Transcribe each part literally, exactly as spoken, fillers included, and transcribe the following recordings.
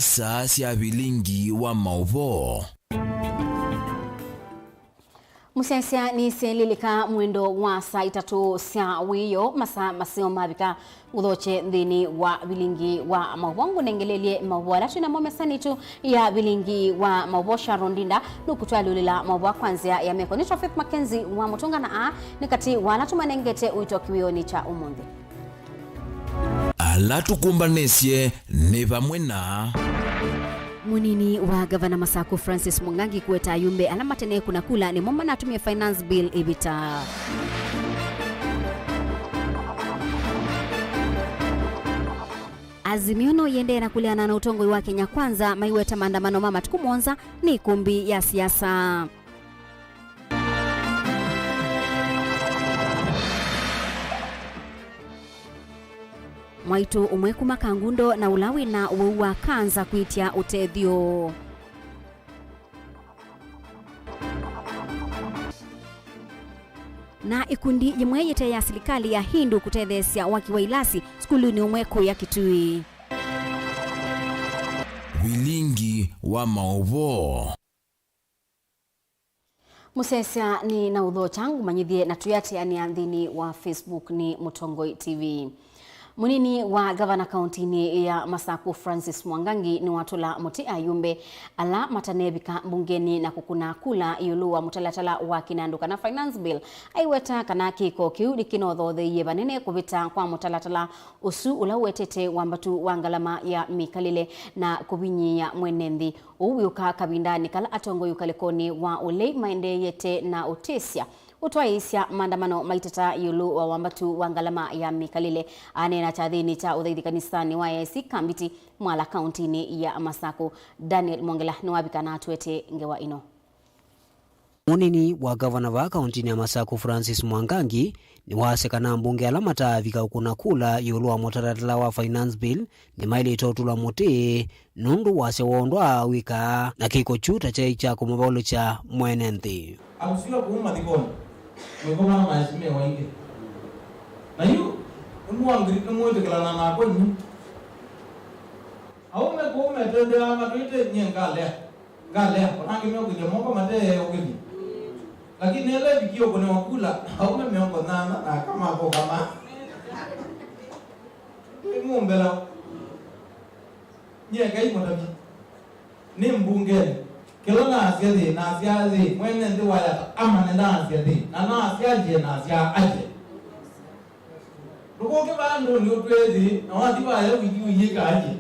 Saa sya vilingi wa maũvoo. Mũsyaĩĩsya nĩsyaĩlĩlĩka mwendo wa saa itatũ sya wĩoo, masaa maseo mavika. Ngũthokye nthĩnĩ wa vilingi wa maũvoo, ngũnengelelye maũvoo ala twĩ namo mesanĩ itũ ya vilingi wa maũvoo. Sharon Ndinda nũkũtwalyũlĩla maũvoo kwa nzĩa ya meko. Nĩtwa Faith Mackenzie wa Mũtũnga, na aa nĩ katĩ wa ala tũmanengete ũito kĩwĩonĩ kya ũmũnthĩ. Ala tũkũmbanĩsye nĩ vamwe na. Mũnini wa ngavana Masaku Francis Mwangangi kũweta ayumbe ala matene kũna kula nĩmo manatumie finance bill ĩvĩta. Azimio no yĩendee na kũleana na ũtongoi wa Kenya Kwanza, maiweta maandamano ma matukũ mũonza nĩ ĩkũmbi ya siasa. Mwaitũ ũmwe kuma Kangundo na ũla wĩna ũwau wa kanza kwĩtya ũtethyo. Na ĩkundi yĩmwe yĩte ya silikalĩ ya Hindu kũtetheesya waki wa ilasi sukulunĩ ũmwe kũya Kitui. Vilingi wa maũvoo. Mũsyaĩĩsya nĩ na ũthokya ngũmanyĩthye na tũyatĩanĩa nthĩnĩ wa Facebook nĩ Mũtongoi T V. Mũnini wa ngavana kauntinĩ ya Masaku Francis Mwangangi nĩwatũla mũtĩ ayumbe ala matanevika mbungenĩ na kũkũna kula ĩũlũ wa mũtalatala wa kĩnandũ kana finance bill. Aiweta kana kĩko kĩu nĩkĩnothotheie vanene kũvĩta kwa mũtalatala ũsu ũla ũwetete wambatu wa ngalama ya mĩkalĩle na kũvinyĩĩa mwene nthĩ. Ũu wĩũka kavindanĩ kala atongoi ũkalĩkonĩ wa ũlei maendeeyete na ũtĩsya ũtwaĩĩsya maandamano maitata ĩũlũ wa wambatu wa ngalama ya mĩkalĩle. Aneena kyathĩnĩ kya ũthaithi kanisanĩ wa A I C Kambiti Mwala kauntinĩ ya Masaku, Daniel Mwongela nĩwavika na atũetee ngewa ĩno. Mũnini wa ngavana vaa kauntinĩ ya Masaku Francis Mwangangi nĩwasya kana ambunge ala mataavika kũkũna kula ĩũlũ wa mũtalatala wa finance bill nĩmaĩlĩte ũtũlwa mũtĩ nũndũ wasya woo ndwaa wĩka na kĩko kyu ta kyaĩ kya kũmũvaũlũkya mwene nthĩ. Akusiwa kũu mathikonĩ, mwĩkomana na aheshimiwa aingĩ. Na yu nĩmwangiri-, nĩmwĩtĩkĩlana nakwa inyu. Aũme kũu metendeaa matwĩte nyie ngalea. Ngalea, ona angĩ meũkĩlya moko mateeũkĩlya. Lakini ĩla ĩvikie ũkũnĩwa kula, aũme mĩongo nyanya na aka makũkama. Nĩmũmbela. Nyie Ngai mũtavya. Nĩ mbungenĩ. Kĩla naasya yĩ, naasya yĩ, mwene nthĩ wayata amane naasya yĩ, na naasya yĩ, naasya aye. Ndũkũke vandũnĩ ũtwĩe thĩ, na wathi vaya wĩthi ũyĩka aje.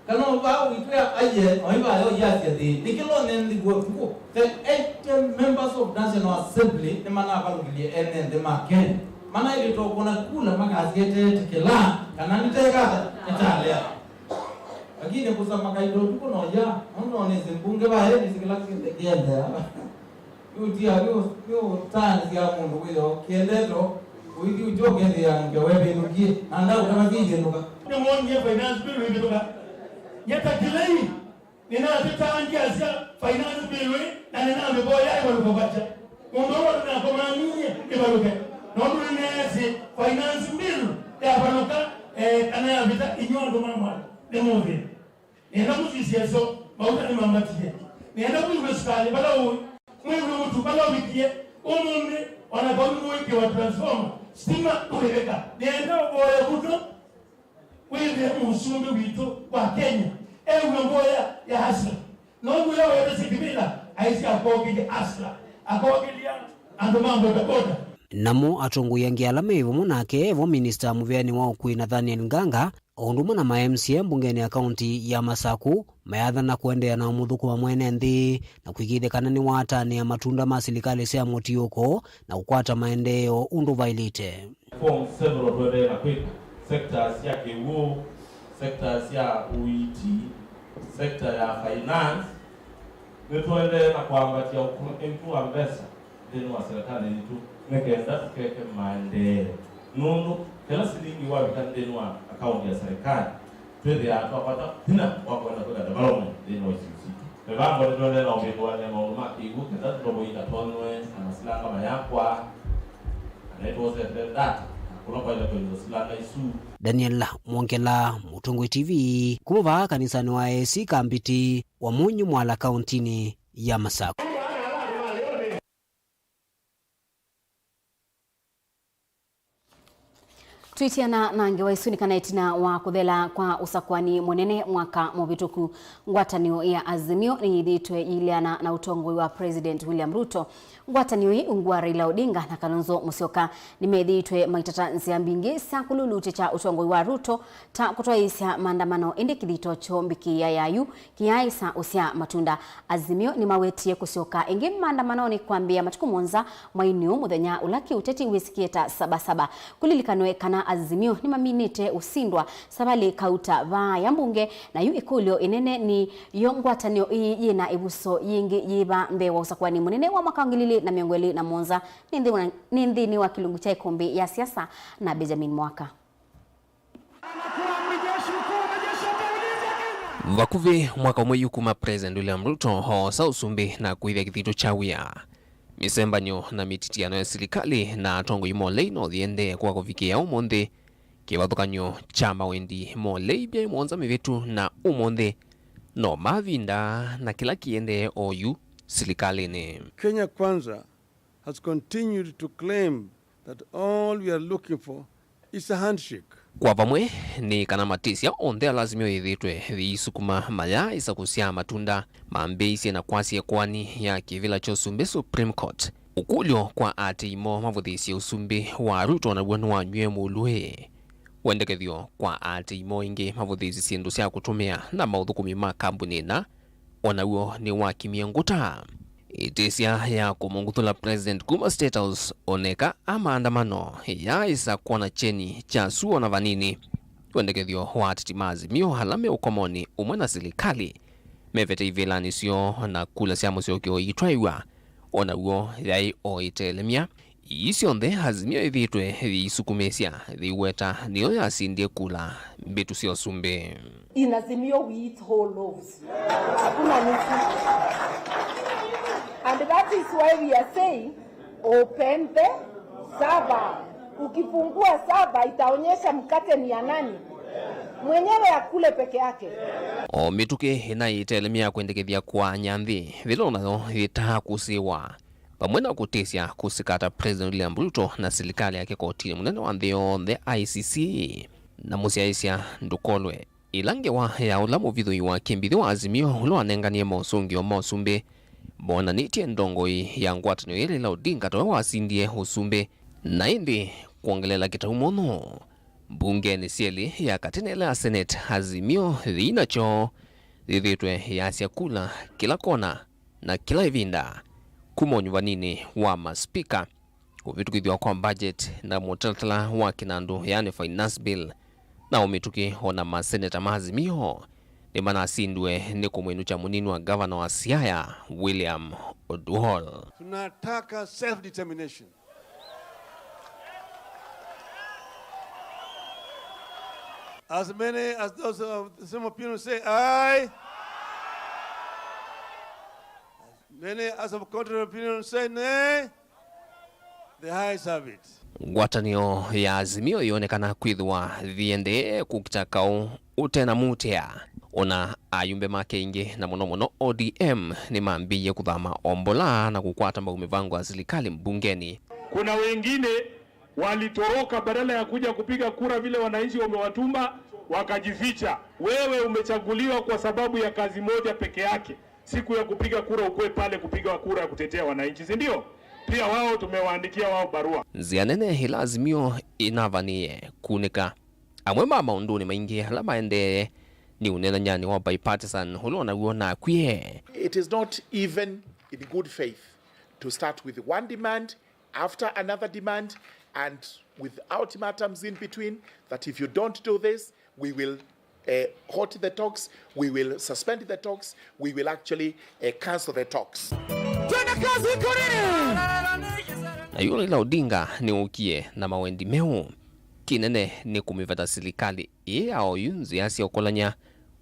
Kana vaa wĩtwĩa aje, na wathi vaya ũyasya thĩ. Nĩkĩla ũnenthĩw'e ũtukũ, the eighty members of National Assembly nĩmanavalũkilye ene nthĩ ma Kenya. Manaĩlĩte ũkũna kula makasya ĩteetĩkĩla, kana nĩtekata, nĩtalea. Lakini kũsama kaita ũtukũ na ũya, nũndũ nonĩsĩ mbunge vaya nĩsĩ kĩla kĩendeea. Nĩũtia, nĩũ-, nĩũtaanĩsya mũndũ wĩoo kĩendeto, ũithi ũkyo ũkethĩa ngewa ĩvĩnũkie, na ndaũtavasya ivĩnũka. Nĩmwonie finance bill ĩvĩtũka. Nyeta delay, nĩnatĩtaa ngyasya finance bill ĩ, na nĩnamĩvoya ĩvalũke kwakya. Mũndũ ũla nĩnakomanie ĩvalũke. Nũndũ nĩneesĩ finance bill yavalũka, eh, kana yavĩta inyuĩ andũ ma Mwala, nĩmũvĩe. Nĩenda mũsisye ĩsoo, mauta nĩmambatie. Nĩenda mwĩw'e sukalĩ vala ũĩ, mwĩw'e mũtu vala ũvikie. Ũmũnthĩ, ona vau nĩmũĩkĩwa transformer, stima ũĩvĩka. Nĩenda ũvoya mũno wĩthĩe mũsumbĩ witũ wa Kenya ew'e mboya ya Asla. Nũndũ ũla weetasya kĩvĩla aisye akokĩlya Asla, akokĩlya andũ ma bodaboda. Namo atongoi angĩ ala me vamwe nake vo minista mũvĩanĩ wa ũkui Nathaniel Nganga, o ũndũ ũmwe na ma M C A mbungenĩ ya kaunti ya Masaku, mayathana kũendeea na ũmũthũkũma mwene nthĩ na kũĩkĩĩthya kana nĩwatanĩa matunda ma silikalĩ sya mũtiũko na kũkwata maendeeo ũndũ vaĩlĩte. Reforms several tũendee na kwĩka, sectors sya kĩw'ũ, sectors sya ũiiti, sector ya finance, nĩtũendee na kwambatya ũkũnĩku wa mbesa nthĩnĩ wa serikali yitũ nĩ kenda tũkeke maendeeo, nũndũ kĩla silingi wavika nthĩnĩ wa akaunti ya serikali, twĩthĩaa twakwata vinya wa kwenda kwĩka development nthĩnĩ wa isio sitũ. Mĩvango nĩtũendee na ũvĩndũanĩa maũndũ ma kĩw'ũ kenda tũtovo ikatonywe na masilanga mayakwa, kana nĩtwosetwe data ya Daniel Mwongela, Mũtongoi T V, kuma vaa kanisanĩ wa A C Kambiti wa Munyu Mwala, kauntinĩ ya Masakũ. Twĩtiana na ngewa isu nĩ kana ĩtina wa kũthela kwa ũsakũani mũnene mwaka mũvĩtũku, ngwatanĩo ya Azimio nĩyĩthĩĩtwe yĩileana na ũtongoi wa President William Ruto. Ngwatanĩo ĩĩ ungu wa Raila Odinga na Kalonzo Musyoka nĩmethĩĩtwe maitata nzĩa mbingĩ sya kũlulutĩkya ũtongoi wa Ruto, ta kũtwaĩĩsya maandamano, ĩndĩ kĩthito kyoo mbĩkĩĩa ya yu kĩyaaĩsa ũsyaa matunda. Azimio nĩmawetie kũsyoka ĩngĩ maandamanonĩ kwambĩĩa matukũ mũonza mweinĩ ũũ, mũthenya ũla kĩũteti wĩsĩkĩe ta Saba Saba. Kũlilikanwe kana Azimio nĩmaminĩte ũsindwa Savalĩ kauta vaa ya mbunge, na yu ĩkũlyo ĩnene nĩ yo, ngwatanĩo ĩĩ yĩ na ĩvuso yĩngĩ yĩva mbee wa ũsakũani mũnene wa mwaka wa ngili ilĩ na mĩongo ĩlĩ na mũonza? Nĩ nthĩ wa, nĩ nthĩnĩ wa kĩlungu kya ĩkũmbĩ ya siasa na Benjamin Mwaka. Vakuvĩ mwaka ũmwe yu kuma President William Ruto oosa ũsumbĩ na kwĩthya kĩthito kya wĩa, mĩsembanyo na mĩtitiano ya silikalĩ na atongoi ma ũlei no yĩendee kwa kũvikĩĩa ũmũnthĩ. Kĩvathũkany'o kya mawendi ma ũlei myaĩ mũonza mĩvĩtu na ũmũnthĩ no mavinda na kĩla kĩendee oyu silikalĩnĩ. Kenya Kwanza has continued to claim that all we are looking for is a handshake. Kwa vamwe, nĩ kana matĩsya onthe ala Azimio yĩthĩĩtwe yĩisukuma mayaaĩsa kũsyaa matunda, mambĩĩisye na kwasya ĩkoani ya kĩvĩla kya ũsumbĩ, Supreme Court. Ũkũlyo kwa aatĩĩi moo mavũthĩĩsye ũsumbĩ wa Ruto naw'o nĩwanywie mũulũ ĩ? Wendekethyo kwa aatĩĩi moo ĩngĩ mavũthĩĩsye syĩndũ sya kũtũmĩa na maũthũkũmi ma kambuni ĩna o naw'o nĩwakimie ngũta. Ĩtĩsya ya kũmũnguthũla President kuma State House, o na eka a maandamano yaaĩsa kwona kyeni kya sua o na vanini. Wendekethyo wa ateti ma Azimio ala me ũkomonĩ ũmwe na silikalĩ mevete ivĩlanĩ syoo na kula sya mũsyokeo iitwaĩwa, o naw'o yaĩ o ĩtelemya. Ii syonthe Azimio ĩthĩĩtwe yĩisukumĩsya yĩiweta nĩyo yasindie kula mbĩtu sya ũsumbĩ. In Azimio we eat whole loaves. Hakuna nusu. And that is why we are saying, open the saba. Ukifungua saba, itaonyesha mkate ni ya nani? Mwenyewe akule peke yake. O mĩtũkĩ ĩna ĩtelemya kwendekethya kwa nyanthĩ, yĩla o nayo yĩtaa kũsĩĩwa. Vamwe na kũtĩsya kũsikata President William Ruto na silikalĩ yake kotinĩ mũnene wa nthĩ yonthe, I C C, na mũsyaĩĩsya ndũkolwe. Ĩla ngewa ya ũla mũvithũi wa kĩmbithĩ wa Azimio ũla wanenganie mosũngĩo ma ũsumbĩ monanĩtye ndongoi ya ngwatanĩo yĩĩ Raila Odinga tawe wasindie ũsumbĩ, na ĩndĩ kwongeleela kĩtau mũno mbungenĩ syelĩ ya katĩ na ĩla ya Senate, Azimio yĩina kyoo yĩthĩĩtwe yasya kula kĩla kona na kĩla ĩvinda, kuma ũnyuvaninĩ wa maspika, kũvĩtũkĩthw'a kwa budget na mũtalatala wa kĩnandũ, yaani finance bill, na o mĩtũkĩ o na maseneta ma Azimio nĩmanasindwe nĩ kũmwĩnũkya mũnini wa gavana wa Siaya, William Oduor. Tunataka self determination. As many as those of the same opinion say aye. As many as of contrary opinion say nay. The ayes have it. Ngwatanĩo ya Azimio yonekana kwĩthĩwa yĩendee kũkita kaũ ũte na mũtĩa. O na ayumbe make aingĩ, na mũno mũno O D M, nĩmambĩĩie kũthama o mbola na kũkwata mbau mĩvango ya silikalĩ mbungenĩ. Kuna wengine walitoroka, badala ya kuja kupiga kura vile wananchi wamewatuma, wakajificha. Wewe umechaguliwa kwa sababu ya kazi moja peke yake, siku ya kupiga kura ukuwe pale kupiga kura ya kutetea wananchi, si ndio? Pia wao tumewaandikia wao barua. Nzĩa nene ĩla Azimio ĩnavanĩe kunĩka amwe ma maũndũnĩ maingĩ ala maendee nĩ ũnenany'anĩ wa bipartisan ũla o naw'o nakwie. It is not even in good faith to start with one demand after another demand and with ultimatums in between, that if you don't do this, we will, eh, halt the talks, we will suspend the talks, we will actually, eh, cancel the talks. Twende kazi, iko nini? Na yu Raila Odinga nĩũkie na mawendi meũ. Kĩnene nĩ kũmĩveta silikalĩ ĩĩ ya oyu nzĩa sya ũkolany'a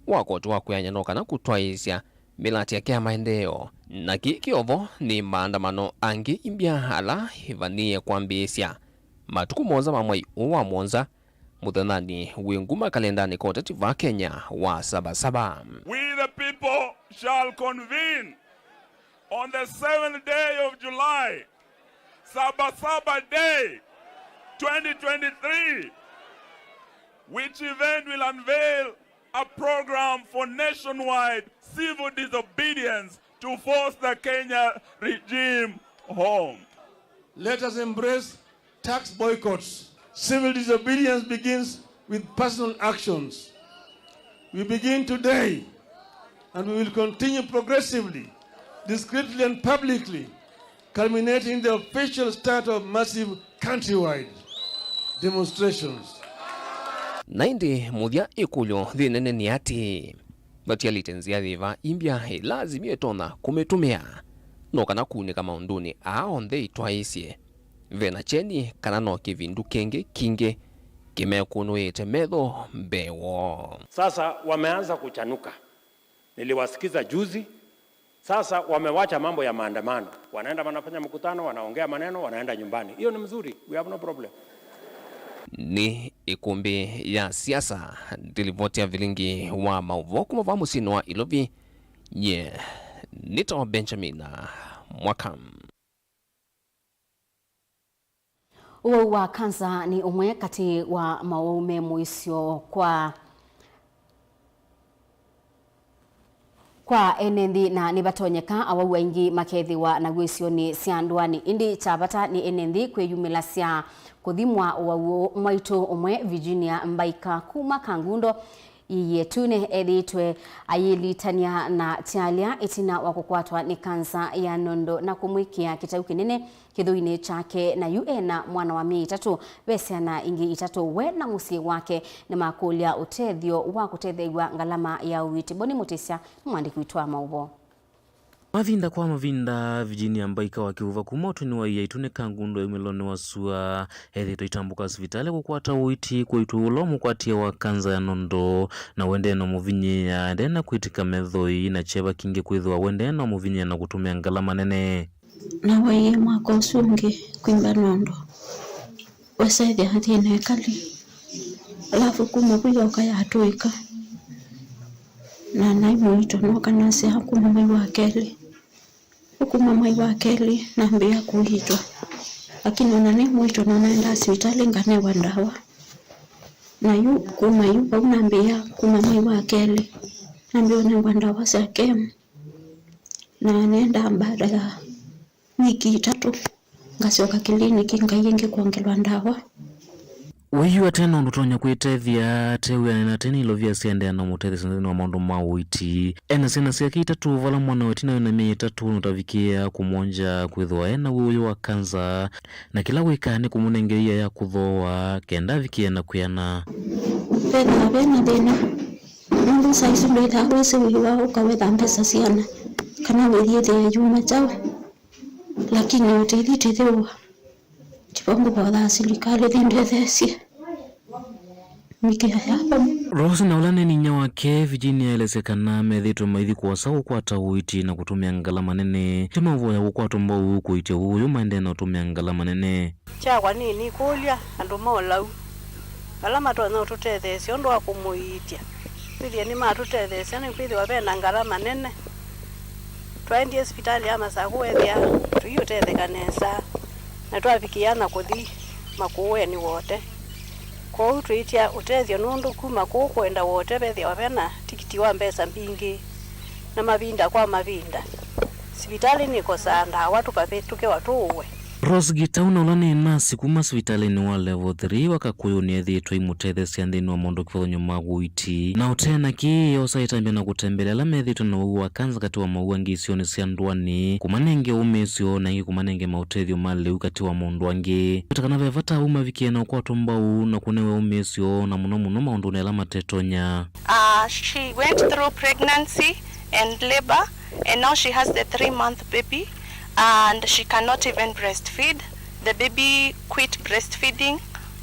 wa koti wa kwĩan'ya no kana kũtwaĩĩsya mĩlatĩ yake ya maendeeo. Na kĩĩ kĩovo nĩ maandamano angĩ imbya ala ĩvanĩĩe kwambĩĩsya Matukũ mũonza ma mwei ũũ wa mũonza, mũthenyanĩ wĩ nguma kalendanĩ ka ũteti va Kenya wa Saba Saba. We the people shall convene on the seventh day of July, Saba Saba Day twenty twenty-three, which event will unveil a program for nationwide civil disobedience to force the Kenya regime home. Let us embrace tax boycotts. Civil disobedience begins with personal actions. We begin today and we will continue progressively, discreetly and publicly, culminating in the official start of massive countrywide demonstrations. Na ĩndĩ mũthya ĩkũlyo yĩ nene nĩ atĩĩ, vatialĩte nzĩa yĩva India ĩla Azimio ĩtonya kũmĩtũmĩa no kana kunĩka maũndũnĩ aa onthe ĩtwaĩĩsye ve na kyeni kana no kĩvindu kĩngĩ kingĩ kĩmekũnũĩte metho mbee woo. Sasa wameanza kuchanuka. Niliwasikiza juzi. Sasa wamewacha mambo ya maandamano. Wanaenda wanafanya mkutano, wanaongea maneno, wanaenda nyumbani. Hiyo ni mzuri. We have no problem. Nĩ ĩkũmbĩ ya siasa, ndilivoti ya vilingi wa maũvoo kuma va mũsyĩnĩ wa Ilovi. Nye nĩtawa Benjamin Mwaka. Ũwau wa kanza nĩ ũmwe katĩ wa mawau me mũisyo kwa, kwa ene nthĩ, na nĩvatonyeka awau aingĩ makethĩwa naw'o isionĩ sya ndũanĩ. Ĩndĩ kya vata nĩ ene nthĩ kwĩyumĩlasya kũthimwa ũwau ũũ. Mwaitũ ũmwe, Virginia Mbaika kuma Kangundo, Iĩtune ethĩĩtwe ayĩlitany'a na kyalya ĩtina wa kũkwatwa nĩ kanza ya nondo na kũmwĩkĩa kĩtau kĩnene kĩthũinĩ kyake, na yu ena mwana wa myei ĩtatũ. Ve syana ingĩ itatũ. We na mũsyĩ wake nĩmakũlya ũtethyo wa kũtetheew'a ngalama ya ũiiti. Boni Mũtĩsya nĩ mwandĩki witũ wa maũvoo. Mavinda kwa mavinda, Virginia Mbaika wa kĩvuva kuma ũtũinĩ wa Iĩtune Kangundo yumĩlonĩ wa sua, ethĩĩtwe aitambũka sivitalĩ kũkwata ũiiti kwa ũiiti ũla ũmũkwatie wa kanza ya nondo, na ũendee na ũmũvinyĩĩa, aendee na kwĩtĩka methoi na kyeva kingĩ kwĩthĩwa ũendee na ũmũvinyĩĩa na kũtũmĩa ngalama nene. Na waiie mwaka ũsu ũngĩ kwimba nondo. Wesa ĩthĩa thĩna ĩkalĩ. Alafu kuma vu yoka yatũĩka. Na naĩ mũito nooka nasyaa kuma mwei wa kelĩ. Kuma mwei wa kelĩ nambĩĩa kũiitwa. Lakini ona nĩ mũito nũnaendaa sivitalĩ nganewa ndawa. Na yu kuma yu vau nambĩĩa kuma mwei wa kelĩ nambĩĩa ũnengwa ndawa sya kem. Na nendaa baada ya wiki itatũ, ngasyoka kĩliniki ngai ĩngĩ kwongelwa ndawa. Wĩyu ate na ũndũ ũtonya kwĩtethya, atew'ana na tene ilovia syaendeea na mũtethesya nthĩnĩ wa maũndũ ma ũiiti. Ena syana syake itatũ, vala mwana wa ĩtina wĩna myei ĩtatũ nũtavikĩĩa kũmwongya kwĩthĩwa ena wĩw'ũ wa kanza, na kĩla wĩkaa nĩ kũmũnengea ia ya kũthooa kenda avikĩe na kwĩana. Vethĩwa vena thĩna, nũndũ saa isu ndwĩthaa wĩsĩ wĩw'a ũkawetha mbesa syana kana wĩthiĩthĩa yuma kyaũ. Lakini ũtĩthi tĩthĩwa tivo ngũvothaa silikalĩ yĩndetheesye mĩkĩa yakwa. Rose na ũla nĩ ninyia wake Virginia aelesya kana methĩĩtwe maithi kũasa kũkwata ũiiti na kũtũmĩa ngalama nene. Tũmavoya kũkwatwa mbau kũiitya ũũ ũyũ maendee na ũtũmĩa ngalama nene. Kyakwa nĩ nĩkũlya andũ ma ũlau ala matonya ũtũtetheesya ũndũ wa kũmũiitya. Twĩthĩe nĩmatũtetheesya nĩkwĩthĩwa ve na ngalama nene. Twaendie sivitalĩ ya Masakũ weethĩa tũiũtetheka nesa, na twavikĩĩa na kũthi Makũũenĩ Wote. Kwoou twĩĩtya ũtethyo nũndũ kuma kũũ kũenda Wote vethĩawa ve na tikiti wa mbesa mbingĩ, na mavinda kwa mavinda sivitalĩ nĩkosaa ndawa tũkavĩtũkĩwa tũũwe. Rose Gitau na ũla nĩ nasi kuma sivitalĩnĩ wa Level three wa Kakũyũ nĩethĩĩtwe aimũtetheesya nthĩnĩ wa maũndũ kĩvathũkany'o ma ũiiti. Na ũtee na kĩĩ, oosa ĩtambya na kũtembelea ala methĩĩtwe na ũwau wa kanza katĩ wa mawau angĩ isionĩ sya ndũanĩ, kũmanenge ũmĩĩsyo na ĩngĩ kũmanenge maũtethyo ma lĩu katĩ wa maũndũ angĩ. Kwĩta kana ve vata avu mavikĩe na ũkwatwa mbau na kũnewe ũmĩĩsyo, na mũno mũno maũndũnĩ ala matetonya. Uh, she went through pregnancy and labor, and now she has the three month baby, and she cannot even breastfeed. The baby quit breastfeeding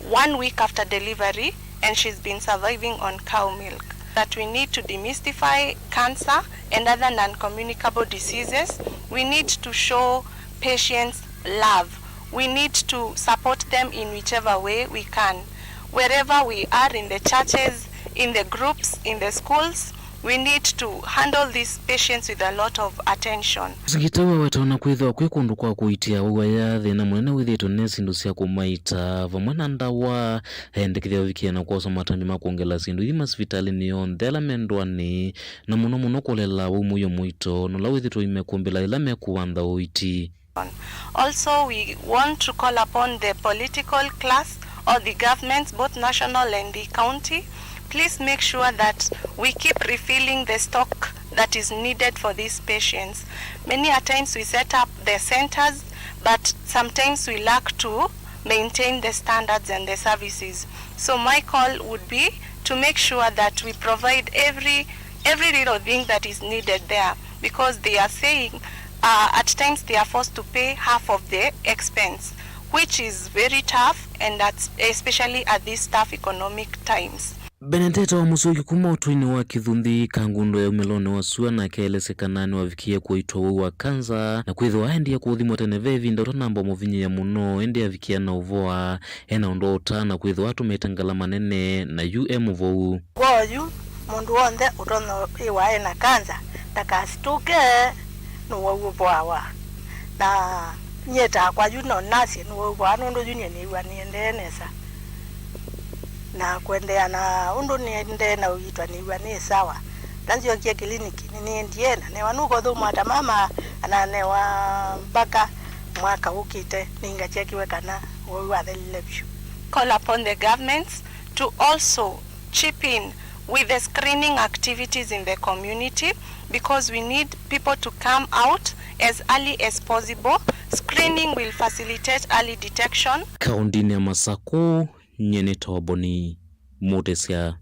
one week after delivery, and she's been surviving on cow milk. That we need to demystify cancer and other non-communicable diseases. We need to show patients love. We need to support them in whichever way we can. Wherever we are, in the churches, in the groups, in the schools, we need to handle these patients with a lot of attention. Mũsingitau aweta ona kwĩthĩwa kwĩ kũndũ kwa kũitia wau aya, thĩna mũnene wĩthĩĩtwe nĩ syĩndũ sya kũmaita vamwe na ndawa. Aendekethya ũvikĩa na kwosa matambya ma kwongela syĩndũ ithi masivitalĩnĩ onthe ala me ndũanĩ, na mũno mũno kũlela wau mũio mũito na ũla wĩthĩtwe imekũmbĩla yĩla mekũvantha ũiiti. Also, we want to call upon the political class or the governments, both national and the county, please make sure that we keep refilling the stock that is needed for these patients. Many a times we set up the centers, but sometimes we lack to maintain the standards and the services. So my call would be to make sure that we provide every, every little thing that is needed there, because they are saying, uh, at times they are forced to pay half of the expense, which is very tough, and that's especially at these tough economic times. Benedetta wa Mũsyoki kuma ũtũinĩ wa Kĩthunthĩ, Kangundo ya umĩlonĩ wa sua, nake aelesya kana nĩwavikie kũitwa wau wa kanza, na kwĩthĩwa aendie kũũthimwa tene ve ĩvinda ũtanamba mũvinyĩĩa mũno, ĩndĩ avikia na ũvoa. Ena ũndũ wa ũtana kwĩthĩwa atũmĩte ngalama nene, na yu e mũvou. Kwa oyu, mũndũ w'onthe ũtonya ĩwa ena kanza ndakasitũke, nũwau ũvoawa. Na nyie takwa yu no nasye nũwau ũvoawa, nũndũ yu nyie nĩw'a nĩendee nesa. Na kũendeea na ũndũ nĩendee na ũiitwa nĩw'a nĩ sawa. Na nzyokie kĩliniki, nĩnĩendie na newa nũkothũmwa ta mama, na newa mbaka mwaka ũkĩte nĩngasyekiwe kana ũwau wathelile vyũ. Call upon the governments to also chip in with the screening activities in the community, because we need people to come out as early as possible. Screening will facilitate early detection. Kaũndĩnĩ ya Masakũ, nyie nĩ Toboni Mũtĩsya.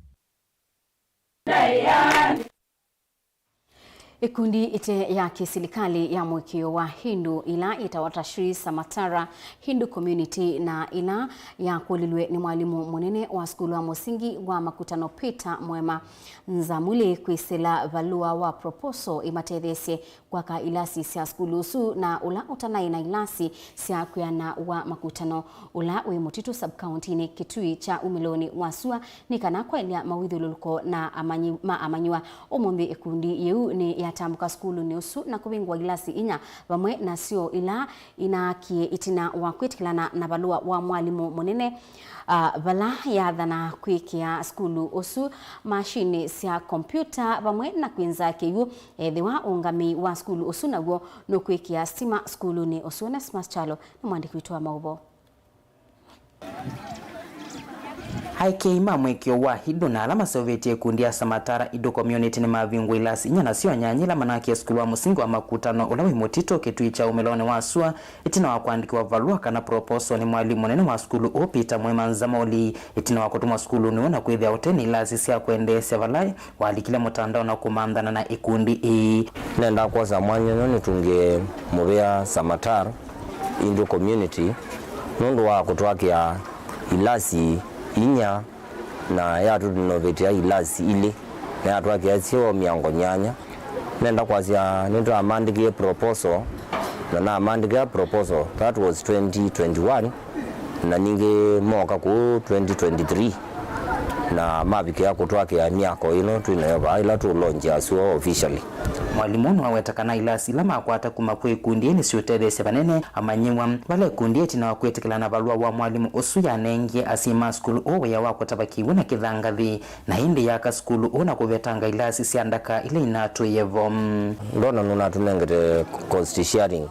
Ĩkundi ĩte ya kĩsilikalĩ ya mũĩkĩĩo wa Hindu, ĩla yĩtawa Tashri Samatara Hindu Community, na ĩla yakũlilw'e nĩ mwalimũ mũnene wa sukulu wa mũsingi wa Makutano Peter Mwema Nzamuli kwĩsĩla valũa wa proposal ĩmatetheesye kwaka ilasi sya sukulu ũsu, na ũla ũtanaĩ na ilasi sya kwĩana wa Makutano, ũla wĩ Mũtitũ sub-county-inĩ Kitui kya umĩlonĩ wa sua, nĩ kana kwaĩlya mawĩthyũlũlũko na amanyi-, ma amanyĩw'a. Ũmũnthĩ ĩkundi yĩu nĩ yatambũka sukulunĩ ũsu na kũvingũa ilasi inya vamwe na syoo ila inaakie ĩtina wa kwĩtĩkĩlana na valũa wa mwalimũ mũnene, ah, vala yathana kwĩkĩa sukulu ũsu mashinĩ sya kompyuta vamwe na kwĩnza kĩw'ũ, ethĩwa ũngamĩi wa sukulu ũsu naw'o nũkwĩkĩa sitima sukulunĩ ũsu. Onesmus Kyalo nĩ mũandĩki witũ wa maũvoo. Aĩkĩĩi ma mũĩkĩĩo wa Hindu na ala maseũvĩtye ĩkundi ya Samatara Hindu Community nĩmavingũa ilasi inya na syoo nyanya ila manaakie sukulu wa mũsingi wa Makutano ũla wĩ Mũtitũ Kitui kya umĩlonĩ wa sua, ĩtina wa kũandĩkĩwa valũa kana proposal nĩ mwalimũ mũnene wa sukulu ũũ Peter Mwema Nzamoli, ĩtina wa kũtũmwa sukulunĩ ũũ na kwĩthĩa ũte na ilasi sya kwendeesya vala walikile mũtandao na kũmanthana na ĩkundi ĩĩ. Nenda kwosa mwanya ũyũ nĩtungĩe mũvea Samatar Hindu Community nũndũ wa kũtwakĩa ilasi inya na yatũnovetya ilasi ilĩ na yatwakĩa syoo mĩango nyanya. Nenda kwasya nĩtwamandĩkĩe proposal, na namandĩkĩa proposal, that was twenty twenty-one, na ningĩ mooka kũu twenty twenty-three na mavikĩa kũtwakĩa myako ĩno twĩ nayo vaa ĩla tũũlongy'a syoo officially. Mwalimũ nĩwaweta kana ilasi ila makwata kuma kwĩ ikundi ĩĩ nĩsiũtetheesya vanene amanyĩw'a vala ĩkundi ĩtina wa kwĩtĩkĩlana na valũa wa mwalimũ ũsu yanengie asyai ma sukulu ũũ wĩa wa kũtava kĩw'ũ na kĩthangathi, na ĩndĩ yaka sukulu ũũ na kũvetanga ilasi sya ndaka ila inatũĩe vo. Ndona nũnatũnengete cost sharing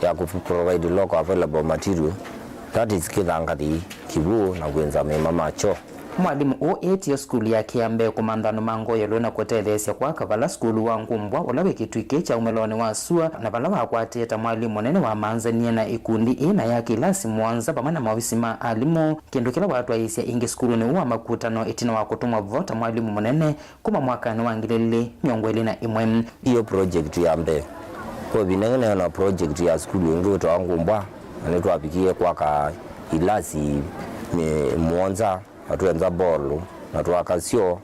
ya kũ provide local available material, that is kĩthangathi, kĩw'ũ na kwĩnza mĩĩma ma kyoo. Mwalimũ ũũ eetie sukulu yake ya mbee kũmantha andũ ma ngoyelo na kũtetheesya kwaka vala sukulu wa Ngumbwa ũla wĩ Kitui kĩĩ kya umĩlonĩ wa sua, na vala wakwatĩe ta mwalimũ mũnene wamanzanie na ĩkundi ĩĩ na yaka ilasi mũonza vamwe na maovisi ma alimũ, kĩndũ kĩla watwaĩĩsya ĩngĩ sukulunĩ ũũ wa Makutano ĩtina wa kũtũmwa vo ta mwalimũ mũnene kuma mwakanĩ wa ngili ilĩ mĩongo ĩlĩ na ĩmwe. Hiyo project ya mbee. Kwa ĩvinda yĩngĩ neena project ya sukulu ĩngĩ wĩtawa Ngumbwa, na nĩtwavikie kwaka ilasi mĩ-, mũonza, na twenza mbolu, na twaka syoo,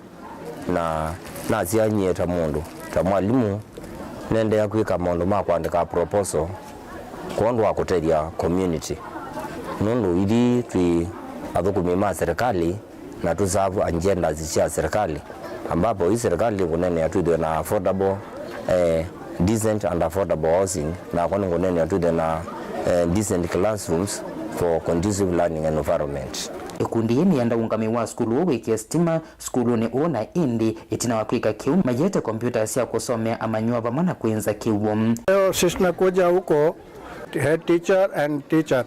na nasya nyie ta mũndũ, ta mwalimũ, nendea kwĩka maũndũ ma kũandĩka proposal kwondũ wa kũtethya community. Nũndũ ithyĩ twĩ athũkũmi ma serikali na tũsavu agendas sya serikali, ambapo hii serikali nĩkũneenea twĩthĩwe na affordable, eh, decent and affordable housing, na kwa nĩkũneenea twĩthĩwe na, eh, decent classrooms for conducive learning environment. Ĩkundi yĩĩ nĩyenda ũũngamĩi wa sukulu ũũ wĩkĩe sitima sukulunĩ ũũ, na ĩndĩ ĩtina wa kwĩka kĩu, mayĩete kompyuta sya kũsomea amanyĩw'a vamwe na kwĩnza kĩw'ũ. Leo sisi tunakuja huko, head teacher and teacher.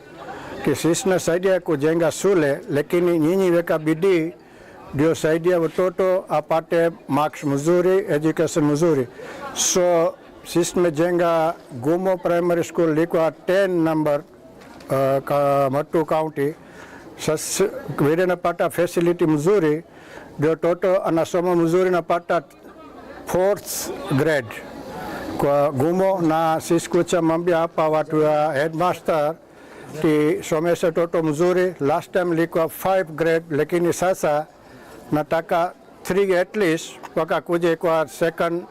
Sisi tunasaidia kujenga shule, lakini nyinyi weka bidii ndio saidia mtoto apate marks mzuri, education mzuri. So sisi tumejenga Gumo Primary School, ilikuwa ten number, uh, ka Matuu County. Sasa vile napata facility mzuri, ndio mtoto anasoma mzuri, napata fourth grade kwa Gumo, na sisi kucha mambia hapa watu wa headmaster tisomeshe toto mzuri. Last time ilikuwa five grade, lakini sasa nataka three at least, mpaka kuje kwa second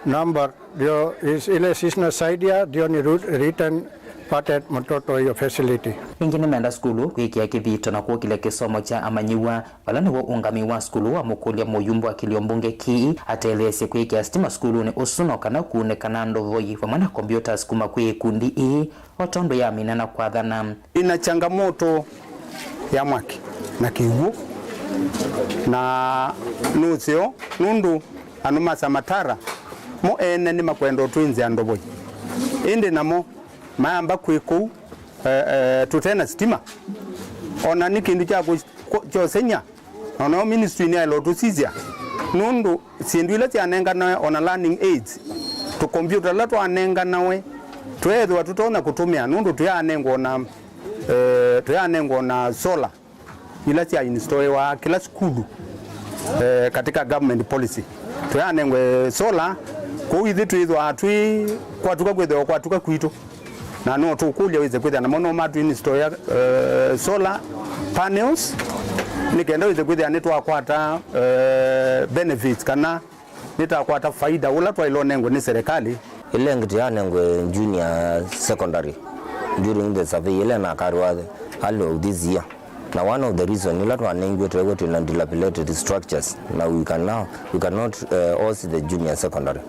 number, ndio is-, ile sisi nasaidia, ndio ni ru-, return pate mtoto hiyo facility. Ĩngĩ nĩmenda sukulu kwĩkĩa kĩthito na kũkĩlya kĩsomo kya amanyĩw'a, vala nĩw'o ũũngamĩi wa sukulu wamũkũlya mũyumbe wa kĩlio mbunge kĩĩ atetheesye kwĩkĩa sitima sukulunĩ ũsu, no kana kuunĩka na ndovoi vamwe na computers kuma kwĩ ĩkundi ĩĩ, o tondũ yamina na kwathana. Ina changamoto ya mwaki na kĩw'ũ, na nũseo nũndũ andũ ma Samatara mo ene nĩmakwenda ũtwĩnzĩa ndovoi, ĩndĩ namo mayamba kwĩ kũu, eh, eh, tũte na sitima. Ona nĩ kĩndũ kya kũ-, kũ-, kyosenya. Na nao ministry nĩyaĩle ũtũsisya, nũndũ syĩndũ ila syanenganawe, ona learning aids, tũkompyuta tũla twanenganawe, tweethĩwa tũtonya kũtũmĩa, nũndũ tũyaanengwa ona, eh, tũyaanengwa ona solar ila sya installĩwa kĩla sukulu, eh, katika government policy. Tũyaanengwe solar, kwoou ithyĩ twĩthĩwa twĩ kwatuka, kwĩthĩwa kwatuka kwitũ. Na no tũkũlya wĩse kwĩthĩa namo no matu install, eh, solar panels, nĩ kenda wĩse kwĩthĩa nĩtwakwata, eh, benefits kana nĩtakwata faida ũla twaĩle ũnengwe nĩ serikali. Ĩla ĩngĩ tũyanengwe junior secondary during the survey ĩla nakarwa early of this year. Na one of the reason ila twanengiwe tweew'a twĩna dilapidated structures, na we can now, we cannot, eh, host the junior secondary.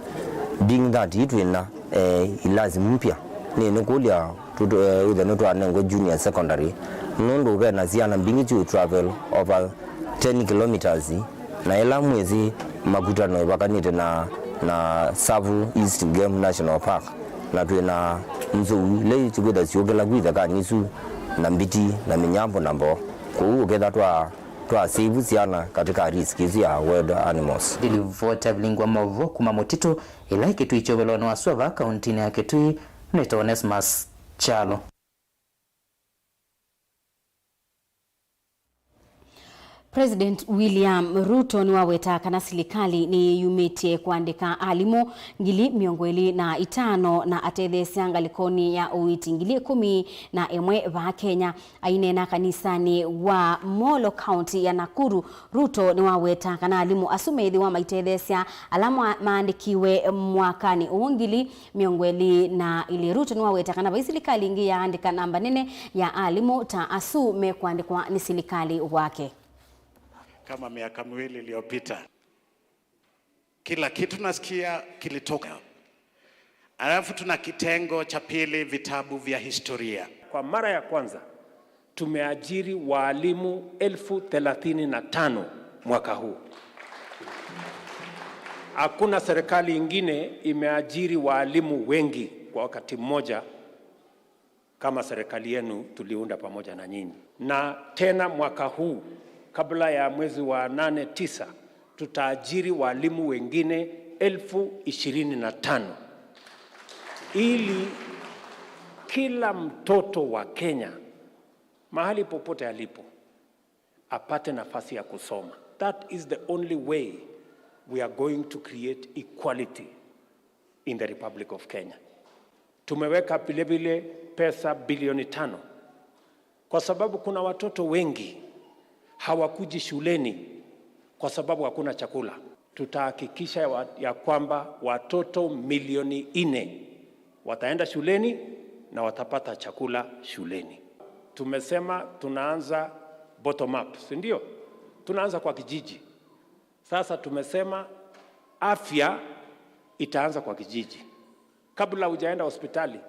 Being that yu twĩna, eh, ilasi mpya, nĩ nĩkũlya tũtũ, eh, wĩthe nĩtwanengwe junior secondary, nũndũ vena syana mbingĩ siũ travel over ten kilometers, na ĩla mwĩsĩ makutano ĩvakanĩte na, na Tsavo East Game National Park. Na twĩ na nzou ila ikwĩtha siũkĩla ku ithekanĩ isu, na mbiti, na mĩnyambũ, na mboo. Kwoou ũketha twa, twa save syana katika risk isu ya wild animals. Ndilivoti avilingwa maũvoo kuma mũtitũ ĩla ĩkĩtw'ĩkya ũvelonĩ wa sua vaa kauntinĩ ya Kitui nĩtawa Onesmus Kyalo. President William Ruto nĩwawetaa kana silikalĩ nĩyĩyumĩtye kũandĩka alimũ ngili mĩongo ĩlĩ na itano na atetheesya ngalĩkonĩ ya ũiiti ngili ĩkũmi na ĩmwe vaa Kenya. Aineena kanisanĩ wa Molo, kaunti ya Nakuru, Ruto nĩwawetaa kana alimũ asu meĩthĩwa maitetheesya ala mwa-, maandĩkiwe mwakanĩ ũũ ngili mĩongo ĩlĩ na ilĩ. Ruto nĩwawetaa kana vai silikalĩ ĩngĩ yaandĩka namba nene ya alimũ ta asu mekũandĩkwa nĩ silikalĩ wake. Kama miaka miwili iliyopita, kila kitu nasikia kilitoka. Alafu tuna kitengo cha pili, vitabu vya historia. Kwa mara ya kwanza, tumeajiri waalimu elfu thelathini na tano mwaka huu. Hakuna serikali ingine imeajiri waalimu wengi kwa wakati mmoja kama serikali yenu tuliunda pamoja na nyinyi. Na tena mwaka huu, kabla ya mwezi wa nane, tisa, tutaajiri walimu wengine elfu ishirini na tano ili kila mtoto wa Kenya, mahali popote alipo, apate nafasi ya kusoma. That is the only way we are going to create equality in the Republic of Kenya. Tumeweka vilevile pesa bilioni tano kwa sababu kuna watoto wengi hawakuji shuleni kwa sababu hakuna chakula. Tutahakikisha wa-, ya kwamba watoto milioni nne wataenda shuleni na watapata chakula shuleni. Tumesema tunaanza bottom up, si ndio? Tunaanza kwa kijiji. Sasa tumesema afya itaanza kwa kijiji. Kabla hujaenda hospitali,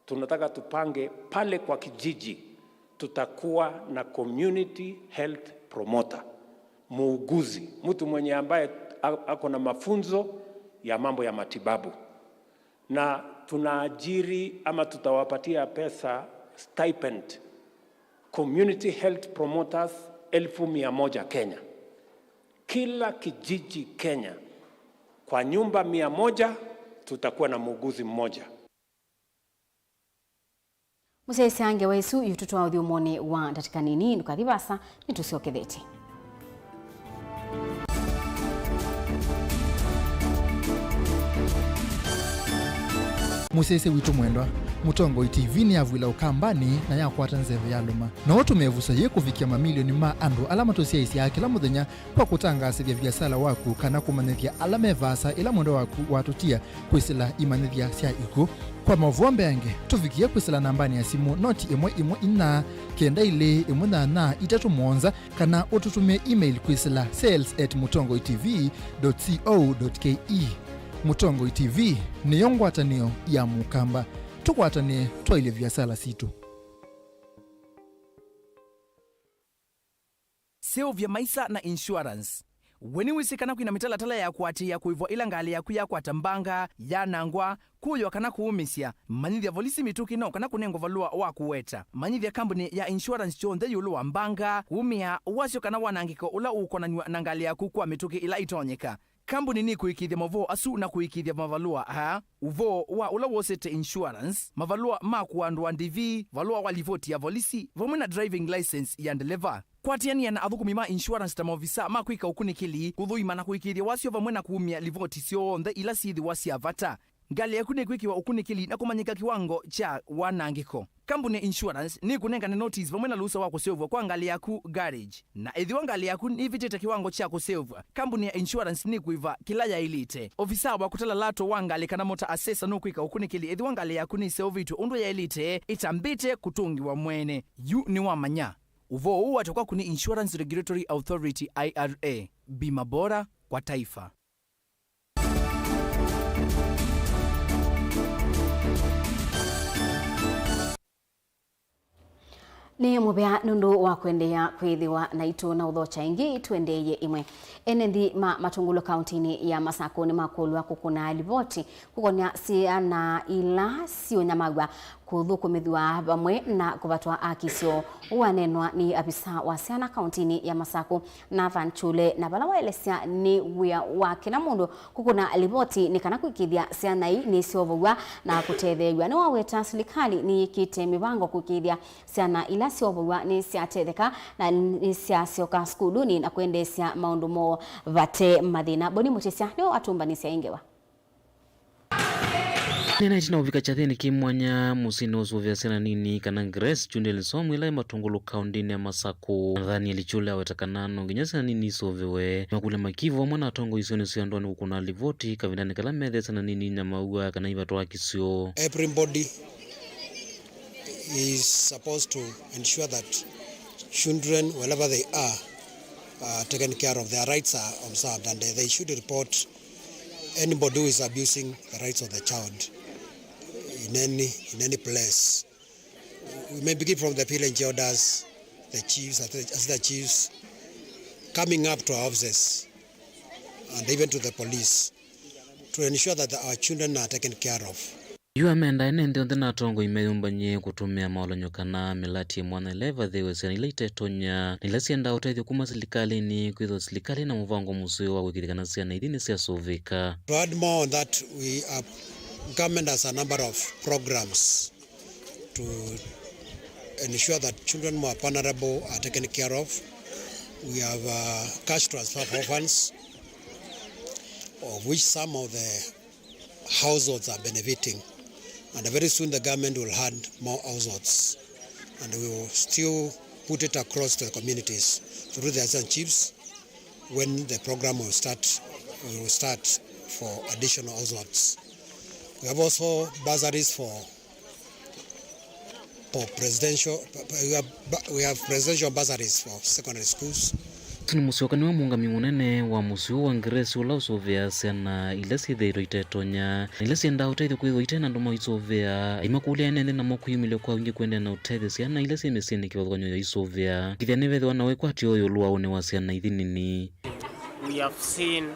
tunataka tupange pale kwa kijiji, tutakuwa na community health promoter, muuguzi, mtu mwenye ambaye a-, ako na mafunzo ya mambo ya matibabu. Na tunaajiri ama tutawapatia pesa stipend, community health promoters elfu mia moja Kenya. Kila kijiji Kenya, kwa nyumba mia moja, tutakuwa na muuguzi mmoja. Mũsyaĩĩsya ngewa ĩsu yũtũtwaa ũthyũmũnĩ wa ndatĩka nini, ndũkathi vaasa, nĩtũsyokethetye. Mũsyaĩĩsya witũ mwendwa, Mũtongoi T V nĩyavw'ĩla Ũkambanĩ na yakwata nzeve yalũma. No ũtũme ĩvuso yĩĩ kũvikĩa mamilioni ma andũ ala matũsyaĩĩsyaa kĩla mũthenya kwa kũtangaasĩthya viasala waku kana kũmanyĩthya ala me vaasa ĩla mwendwa waku watũtia kwĩsĩla imanyĩthya sya ikw'ũ. Kwa maũvoo mbeange, tũvikĩe kwĩsĩla nambanĩ ya simũ noti ĩmwe ĩmwe inya kenda ilĩ ĩmwe nyanya itatũ mũonza, kana ũtũtũmĩe email kwĩsĩla sales at mũtongoi T V dot co dot K E. Mũtongoi T V nĩyo ngwatanĩo ya Mũkamba. Tũkwatanĩe twaĩlye viasala sitũ. Seũvya maisa na insurance. We nĩwĩsĩ kana kwĩna mĩtalatala ya kũatĩĩa kũĩvwa ĩla ngalĩ yaku yakwata mbanga, yanangwa, kũywa kana kũũmĩsya? Manyĩthya volisi mĩtũkĩ no kana kũnengwa valũa wa kũweta. Manyĩthya kambunĩ ya insurance kyonthe ĩũlũ wa mbanga, kumĩa, wasyo kana wanangĩko ũla ũũkonanw'a na ngalĩ yaku kwa mĩtũkĩ ĩla ĩtonyeka. Kambuni nĩkũĩkĩĩthya maũvoo asu na kũĩkĩĩthya mavalũa aa: ũvoo wa ũla wosete insurance, mavalũa ma kũandũa ndĩvi, valũa wa livoti ya volisi, vamwe na driving license ya ndeleva. Kwatĩanĩa na athũkũmi ma insurance ta maovisaa ma kwĩka ũkunĩkĩli, kũthũima na kũĩkĩĩthya wasyo, vamwe na kumya livoti syonthe ila syĩthĩwa sya vata. Ngalĩ yaku nĩkwĩkĩwa ũkunĩkĩli na kũmanyĩka kĩwango kya wanangĩko. Kambuni ya insurance nĩkũnengane notice vamwe na lũsa wa kũseũvw'a kwa ngalĩ yaku garage. Na ethĩwa ngalĩ yaku nĩvĩtĩte kĩwango kya kũseũvw'a, kambuni ya insurance nĩkũĩva kĩla yaĩlĩte. Ovisaa wa kũtala lato wa ngalĩ kana motor assessor nũkwĩka ũkunĩkĩli ethĩwa ngalĩ yaku nĩseũvĩtw'e ũndũ yaĩlĩte ĩtambĩte kũtũngĩwa mwene. Yu nĩwamanya. Ũvoo ũũ watw'ĩkwa kwaku nĩ Insurance Regulatory Authority, I R A. Bima bora kwa taifa. Nĩ mũvea nũndũ wa kũendeea kwĩthĩwa naitũ na ũthokya ĩngĩ tũendeeye ĩmwe. Ene nthĩ ma Matũngũlũ kaũntĩnĩ ya Masakũ nĩmakũlw'a kũkũna livoti kũkonea syana ila siũnyamaw'a, kũthũkũmĩthw'a vamwe na kũvatwa akisyo. Ũũ waneenwa nĩ avisa wa syana kaũntĩnĩ ya Masakũ, Nathan Chule, na vala waelesya nĩ wĩa wa kĩla mũndũ kũkũna livoti nĩ kana kũĩkĩĩthya syana ii nĩsyovow'a na kũtetheew'a. Nĩwaweta silikalĩ nĩyĩkĩte mĩvango kũĩkĩĩthya syana ila syovow'a nĩsyatetheka na nĩsyasyoka sukulunĩ na kwendeesya maũndũ moo vate mathĩna. Boni Mũtĩsya nĩwe watũmbanĩsya ĩ ngewa. Nĩna ĩtina ũvika kyathĩnĩ kĩ mwanya mũsyĩnĩ ũsũvĩa syana nini kana Grace Children's Home ĩla ĩ Matũngũlũ kaũntĩnĩ ya Masakũ. Nathaniel Chule aweta kana no nginya syana nini isũvĩwe. Makũlya makivo amwe na atongoi isionĩ sya ndoa nĩ kũkũna livoti kavindanĩ kala methĩa syana nini inyamaw'a kana ivatwa akisyo. Everybody is supposed to ensure that children, wherever they are, are taken care of. Their rights are observed, and they should report anybody who is abusing the rights of the child in any, in any place. We may begin from the village elders, the chiefs, assistant chiefs, coming up to our offices, and even to the police, to ensure that our children are taken care of. Yu amenda ene nthĩ onthe na atongoi meyũmbany'e kũtũmĩa maolany'o kana mĩlati ĩ mwanya ĩla ĩvathĩwe syana ila itetonya na ila syendaa ũtethyo kuma silikalĩnĩ, kwĩthĩwa silikalĩ na mũvango mũseo wa kũĩkĩĩthya kana syana ithi nĩsyasũvĩka. To add more on that, we are, government has a number of programs to ensure that children who are vulnerable are taken care of. We have a cash transfer for orphans, of which some of the households are benefiting, and very soon the government will add more households, and we will still put it across to the communities through the assistant chiefs. When the program will start, we will start for additional households. We have also bursaries for Oh, presidential, we have, we have presidential bursaries for secondary schools. Ũsu nĩ mũsyokanĩo wa mũũngami mũnene wa mũsyĩ ũũ wa Ngeresi ũla ũsũvĩaa syana ila syĩthĩĩtwe itetonya na ila syendaa ũtethyo kwĩthĩwa ite na andũ maisũvĩa. Aimakũlya ene nthĩ namo kwĩyumĩlya kwa wingĩ kũendeea na ũtethya syana ila syĩ mĩsyĩnĩ kĩvathũkany'o ya isũvĩa. Kĩthya nĩvethĩwa na wĩkwatyo ũyũlũ wa ũnĩ wa syana ithi nini. We have seen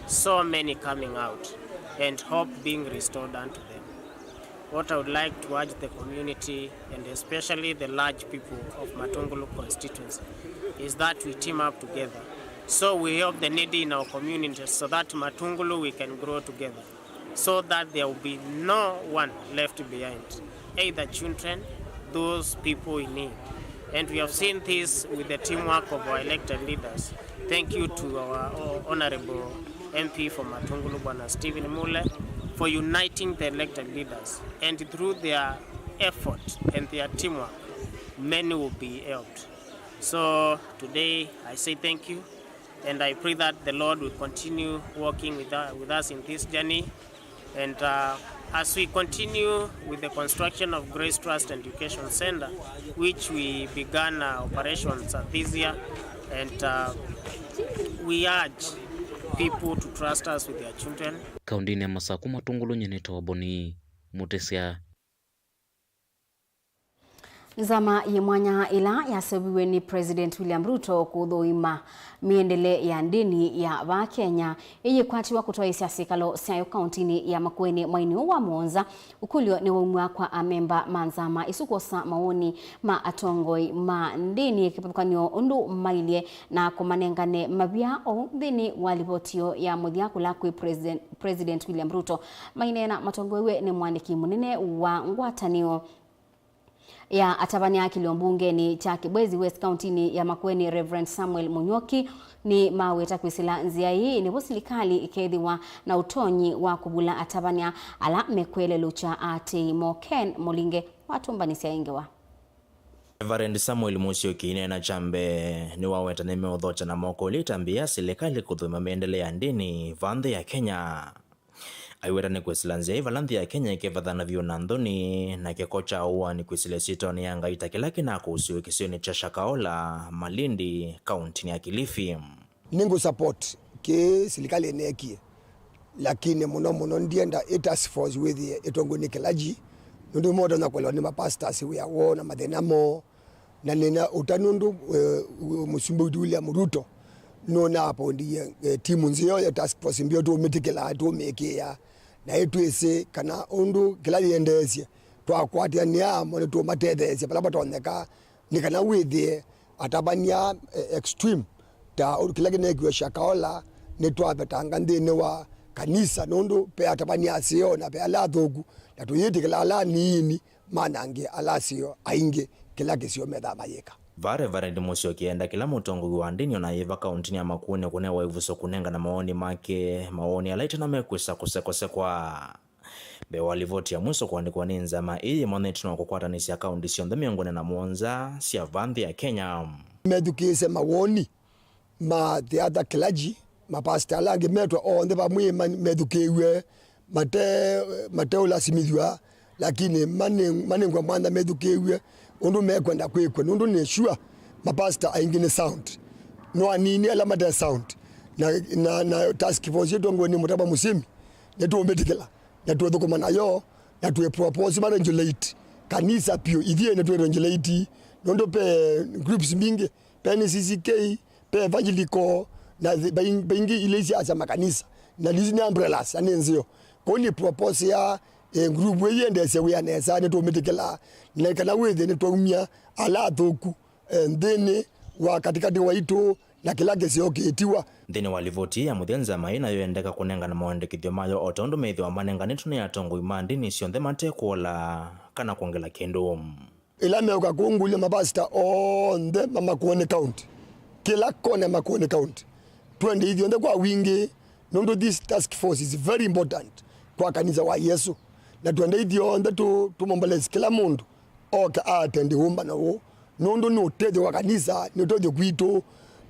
so many coming out and hope being restored unto them. What I would like to urge the community, and especially the large people of Matungulu constituency, is that we team up together. So we have the needy in our community so that Matungulu we can grow together, so that there will be no one left behind, either children, those people in need. And we have seen this with the teamwork of our elected leaders. Thank you to our Honorable M P for Matungulu, Bwana Stephen Mule, for uniting the elected leaders. And through their effort and their teamwork, many will be helped. So today, I say thank you, and I pray that the Lord will continue walking with u-, with us in this journey. And, uh, as we continue with the construction of Grace Trust Education Center, which we began, uh, operations, uh, this year, and, uh, we urge people to trust us with their children. Kaũntĩnĩ ya Masaku, Matungulu, nyie nĩtawa Boni Mũtĩsya. Nzama yĩ mwanya ĩla yaseũviw'e nĩ President William Ruto kũthũima mĩendele ya ndĩni ya vaa Kenya ĩyĩkwatiwa kũtwaĩĩsya syĩkalo syayo kaũntĩnĩ ya Makueni mweinĩ ũũ wa mũonza. Ũkũlyo nĩwaumw'a kwa amemba ma nzama ĩsu kwosa mawoni ma atongoi ma ndĩni kĩvathũkany'o ũndũ mailye na kũmanengane mavia oou nthĩnĩ wa livoti yoo ya mũthya kũla kwĩ President, President William Ruto. Maineena matongoew'e nĩ mwandĩki mũnene wa ngwatanĩo ya atavany'a kĩlio mbungenĩ kya Kibwezi West kaũntĩnĩ ya Makueni, Reverend Samuel Munyuoki, nĩmaweta kwĩsĩla nzĩa ĩĩ nĩvo silikalĩ ĩkethĩwa na ũtonyi wa kũvula atavany'a ala mekwelelũkya aatĩĩi moo. Ken Mũlinge watũmbanĩsya ĩ ngewa. Reverend Samuel Musyoki aineena kya mbee nĩwaweta nĩmeũthokya na moko ĩla ĩtambya ya silikalĩ kũthũima mĩendele ya ndĩni vaa nthĩ ya Kenya. Aiweta nĩ kwĩsĩla nzĩa ĩ vala nthĩ ya Kenya ĩkevathana vyũ na nthoni, na kĩko kya ũaani kwĩsĩla ĩsyĩtwanĩ ya Ngai ta kĩla kĩnakũsĩwe kĩsionĩ kya Shakahola, Malindi, kaũntĩnĩ ya Kilifi. Nĩngũ support kĩĩ silikalĩ ĩneekie, lakini mũno mũno ndienda ĩ task force wĩthĩe ĩtongoew'e nĩ clergy, nũndũ nĩmatonya kũelewa nĩ ma pastors wĩa woo na mathĩna moo. Na nĩna ũtanu ũndũ, eh, Mũsumbĩ witũ William Ruto nũnaapondie, eh, timu nzeo ya task force mbio tũũmĩtĩkĩla, tũũmĩĩkĩĩa, na ĩtwĩsĩ kana ũndũ kĩla yĩendeesye twakwatĩanĩa amo nĩtũũmatetheesya vala vatonyeka, nĩ kana wĩthĩe atavany'a, eh, extreme ta ũndũ kĩla kĩneekiwe Shakahola nĩtwavetanga nthĩnĩ wa kanisa, nũndũ ve atavany'a aseo na ve ala athũku, na tũyĩtĩkĩla ala aniini manange ala aseo aingĩ kĩla kĩsio methaa mayĩka. Vaa Reverend Musyoki enda kĩla mũtongoi wa ndĩni ona yĩ va kaũntĩnĩ ya Makueni kũnewa ĩvuso kũnengane mawoni make, mawoni ala ĩtina mekwĩsa kũsekosekwa. Mbee wa livoti ya mwiso kũandĩkwa nĩ nzama ĩĩ yĩmanyĩtwe na kũkwatanĩsya kaũntĩ syonthe mĩongo ĩna na mũonza sya vaa nthĩ ya Kenya. Methukĩĩsye mawoni ma the other clergy, mapastor ala angĩ metwa onthe vamwe ma-, methukĩĩw'e, mate, mateũlasimĩthw'a, lakini mane-, manengwa mwanya methukĩĩw'e ũndũ mekwenda kwĩkw'a, nũndũ nĩ sure mapastor aingĩ nĩ sound, no anini ala mate sound, na, na, na task force ĩtongoew'e nĩ Mũtava Mũsyĩmi nĩtũũmĩtĩkĩla na tũthũkũma nayo, na twĩ propose ma regulate kanisa pyũ, ithyĩ nĩtwĩ regulate, nũndũ ve groups mbingĩ, ve N C C K, ve evangelical, na thi-, vaing-, vaingĩ ila isyasya makanisa, na isu nĩ umbrellas, na nĩ nzeo. Kwoou nĩ propose ya, eh, group ĩĩ yĩendeesye wĩa nesa, nĩtũũmĩtĩkĩla, na kana wĩthĩe nĩtwaumya ala athũku, eh, nthĩnĩ wa katĩkatĩ waitũ, na kĩla kĩseo kĩĩtiwa. Nthĩnĩ wa livoti ĩĩ ya mũthya, nzama ĩĩ nayo yendeka kũnengana maũandĩkĩthyo mayo o ta ũndũ methĩwa manenganĩtwe nĩ atongoi ma ndĩni syonthe mate kũola kana kwongela kĩndũ. Ĩla meũka kũngũlya mapasita onthe ma Makueni County, kĩla kona ya Makueni County, twende ithyonthe kwa wingĩ, nũndũ this task force is very important kwa kanisa wa Yesũ, na twende ithyonthe tũ, tũmobilize kĩla mũndũ oke a attend ũmbano ũũ, nũndũ nĩ ũtethyo wa kanisa, nĩ ũtethyo kwitũ,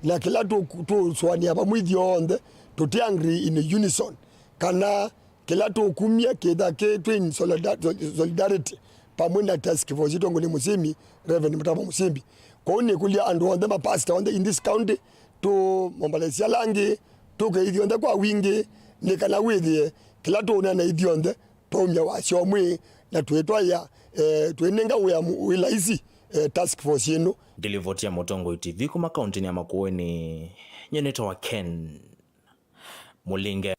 na kĩla tũ-, tũũsũanĩa vamwe ithyonthe, tũte agree in unison, kana kĩla tũkumya kĩtha kĩ twĩ in solida-, solidarity, vamwe na task force ĩtongoew'e nĩ Mũsĩmbi, Reverend Mũtava Mũsĩmbi. Kwoou nĩkũlya andũ onthe, mapastor onthe in this county, tũmombolesye ala angĩ, tũke ithyonthe kwa wingĩ, nĩ kana wĩthĩe kĩla tũũneena ithyonthe twaumya wasya ũmwe na twĩtwaĩa, eh, twĩnenga wĩa mu-, wĩ laisi, eh, task force ĩno. Nĩ livoti ya Mũtongoi T V kuma kaũntĩnĩ ya Makueni, nyie nĩtawa Ken Mũlinge.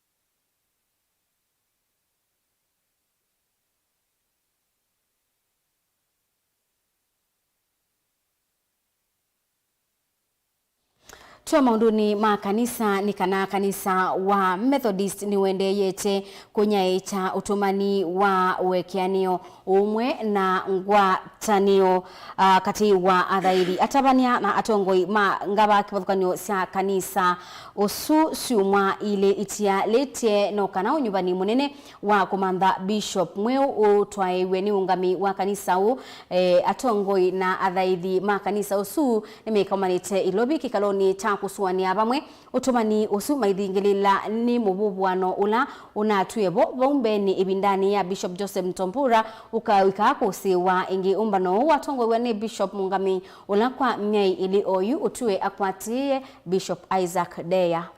Twa maũndũnĩ ma kanisa, nĩ kana kanisa wa Methodist nĩwendeeyete kũnyaĩĩkya ũtũmani wa ũekeanĩo, ũmwe na ngwatanĩo, ah, katĩ wa athaithi, atavany'a na atongoi ma ngava kĩvathũkany'o sya kanisa ũsu syumwa ilĩ itialĩte, no kana ũnyuvani mũnene wa kũmantha Bishop mweũ ũtwaĩwe nĩ ũngami wa kanisa ũũ. E, atongoi na athaithi ma kanisa ũsu nĩmekomanĩte Ilovi kĩkalonĩ kya kũsũanĩa vamwe ũtũmani ũsu maithingĩlĩla nĩ mũvũvũano ũla ũnatwie vo vau mbeenĩ ĩvindanĩ ya Bishop Joseph Mutompura ũkawĩka kũsĩĩwa ĩngĩ. Ũmbano ũũ watongoew'a nĩ Bishop mũngami ũla kwa myaĩ ĩlĩ oyu ũtwie akwatĩĩe Bishop Isaac Deya.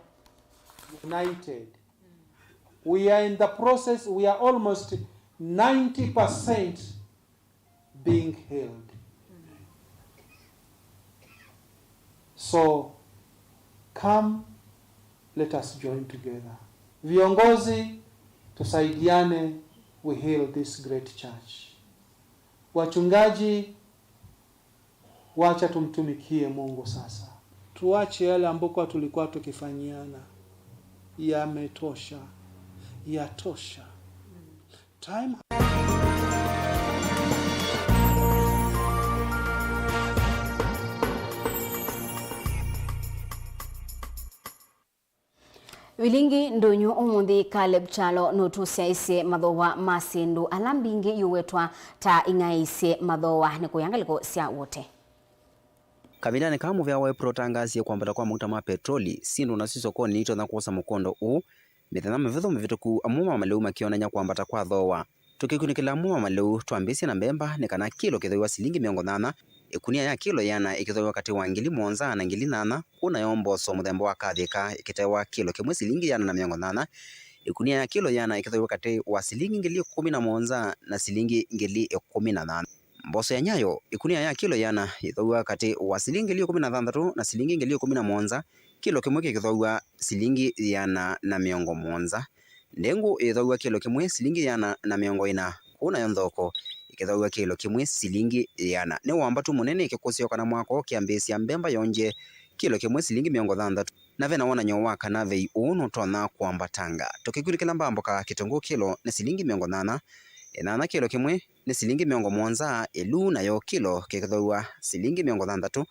United. We are in the process, we are almost ninety percent being healed. So, come, let us join together. Viongozi, tusaidiane, we heal this great church. Wachungaji, wacha tumtumikie Mungu sasa. Tuache yale ambayo tulikuwa tukifanyiana. Yametosha. Yatosha. Time. Vilingi ndũnyũ ũmũnthĩ, Caleb Kyalo nũtũsyaĩĩsye mathooa ma syĩndũ ala mbingĩ iũwetwa ta ing'aĩĩsye mathooa. Nĩ kũya ngalĩko sya ũte. Kavindanĩ kaa mũvĩa wa April ũtangaasie kwambata kwa mauta ma petroli, syĩndũ nasyo sokonĩ nĩitonya kwosa mũkondo ũũ mĩthenya mĩvũthũ mĩvĩtũku, amwe ma malĩu makĩonany'a kwambata kwa thooa. Tũkĩkunĩkĩla amwe ma malĩu, twambĩĩsye na mbemba, nĩ kana kĩlo kĩthooiwa silingi mĩongo nyanya, ĩkunia ya kĩlo ĩana ĩkĩthooiwa katĩ wa ngili mũonza na ngili nyanya, kũu nayo mboso mũthemba wa kathĩka ĩkĩtewa kĩlo kĩmwe silingi ĩana na mĩongo nyanya, ĩkunia ya kĩlo ĩana ĩkĩthooiwa katĩ wa silingi ngili ĩkũmi na mũonza na silingi ngili ĩkũmi na nyanya. Mboso ya Nyayo, ĩkunia ya kĩlo ĩana yĩthooiwa katĩ wa silingi ngili ĩkũmi na thanthatũ na silingi ngili ĩkũmi na mũonza, kĩlo kĩmwe kĩkĩthooiwa silingi ĩana na mĩongo mũonza. Ndengũ ĩthooiwa kĩlo kĩmwe silingi ĩana na mĩongo ĩna, kũu nayo nthoko ĩkĩthooiwa kĩlo kĩmwe silingi ĩana. Nĩ wambatu mũnene kĩkũsyo kana mwako kĩambĩĩsya mbemba yonje kĩlo kĩmwe silingi mĩongo thanthatũ, na ve na wonany'o wa kana vei ũũ nũtonya kwambatanga. Tũkĩkunĩkĩla mbaa mboka, kĩtũngũũ kĩlo nĩ silingi mĩongo nyanya, ĩnyanya kĩlo kĩmwe nĩ silingi mĩongo mũonza, ĩluu nayo kĩlo kĩkĩthooiwa silingi mĩongo thanthatũ.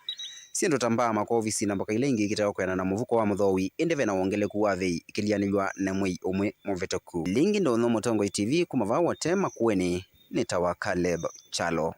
Syĩndũ ta mbaa, makovisi na mboka ila ingĩ ikĩtewa kwĩanana na mũvuko wa mũthooi, ĩndĩ ve na wongeleku wa vei ikĩlianĩlw'a na mwei ũmwe mũvĩtũku. Vilingi ndũnyũ, Mũtongoi T V kuma vaa ũte Makueni, nĩtawa Caleb Kyalo.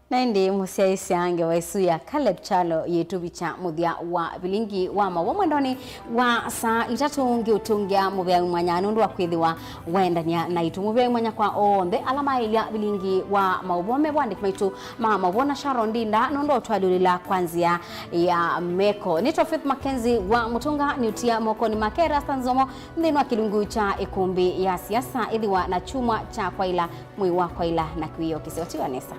Na ĩndĩ mũsyaĩĩsya ngewa ĩsu ya Caleb Kyalo yĩtũvikya mũthya wa vilingi wa maũvoo mwendonĩ wa saa itatũ. Ngĩũtũngĩa mũveai mwanya nũndũ wa kwĩthĩwa waendany'a naitũ. Mũveai mwanya kwa onthe ala maĩlya vilingi wa maũvoo, me vo andĩki maitũ ma maũvoo na Sharon Ndinda nũndũ wa ũtwalĩlĩla kwa nzĩa ya meko. Nĩtwa Faith Mackenzie wa Mũtũnga, nĩũtia mokonĩ make Erasta Nzomo nthĩnĩ wa kĩlungu kya ĩkũmbĩ ya siasa. Ĩthĩwa na kyumwa kya kwaĩla, mwei wa kwaĩla na kwĩyokesya. Ũtiwa nesa.